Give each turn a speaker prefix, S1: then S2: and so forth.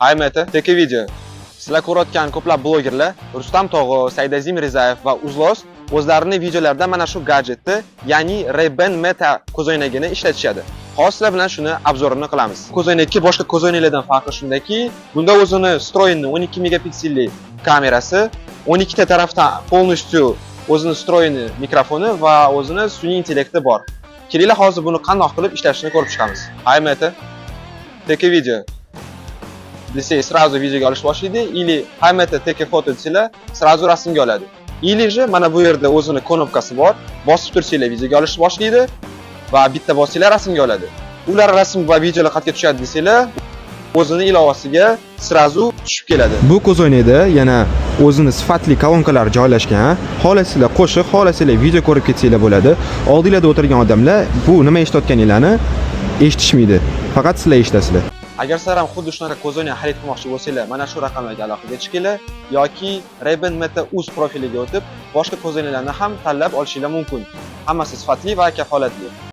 S1: Hi Meta, take a video. Sizlar ko'rayotgan ko'plab blogerlar Rustam Tog'o, Saidazim Rizayev va Uzlos o'zlarini videolarida mana shu gadjetni, ya'ni Ray-Ban Meta ko'zoynagini ishlatishadi. Hozir sizlar bilan shuni обзор ini qilamiz. Ko'zoynakka boshqa ko'zoynaklardan farqi shundaki, bunda o'zini встроенный 12 megapikselli kamerasi, 12 ta tarafdan полностью o'zini встроенный mikrofoni va o'zini sun'iy intellekti bor. Kelinglar, hozir buni qandoq qilib ishlashini ko'rib chiqamiz. Hi Meta, take a video desak, сразу videoga olish boshlaydi, или "Hi Meta, take a photo" desanglar, сразу rasmga oladi. Или же mana bu yerda o'zini knopkasi bor, bosib tursanglar, videoga olish boshlaydi va bitta bossanglar, rasmga oladi. Ular rasm va videolar qayerga tushadi desanglar, o'zini ilovasiga сразу tushib keladi.
S2: Bu ko'zoynakda yana o'zini sifatli kolonkalari joylashgan. Xohlasanglar qo'shiq, xohlasanglar video ko'rib ketsanglar bo'ladi. Oldinglarda o'tirgan odamlar bu nima eshitayotganinglarni eshitishmaydi. Faqat sizlar eshitasizlar.
S1: Agar sizlar ham xuddi shunaqa ko'zoynak xarid qilmoqchi bo'lsanglar, mana shu raqamlarga aloqaga chiqinglar yoki Ray-Ban Meta uz profiliga o'tib, boshqa ko'zoynaklarni ham tanlab olishinglar mumkin. Hammasi sifatli va kafolatli.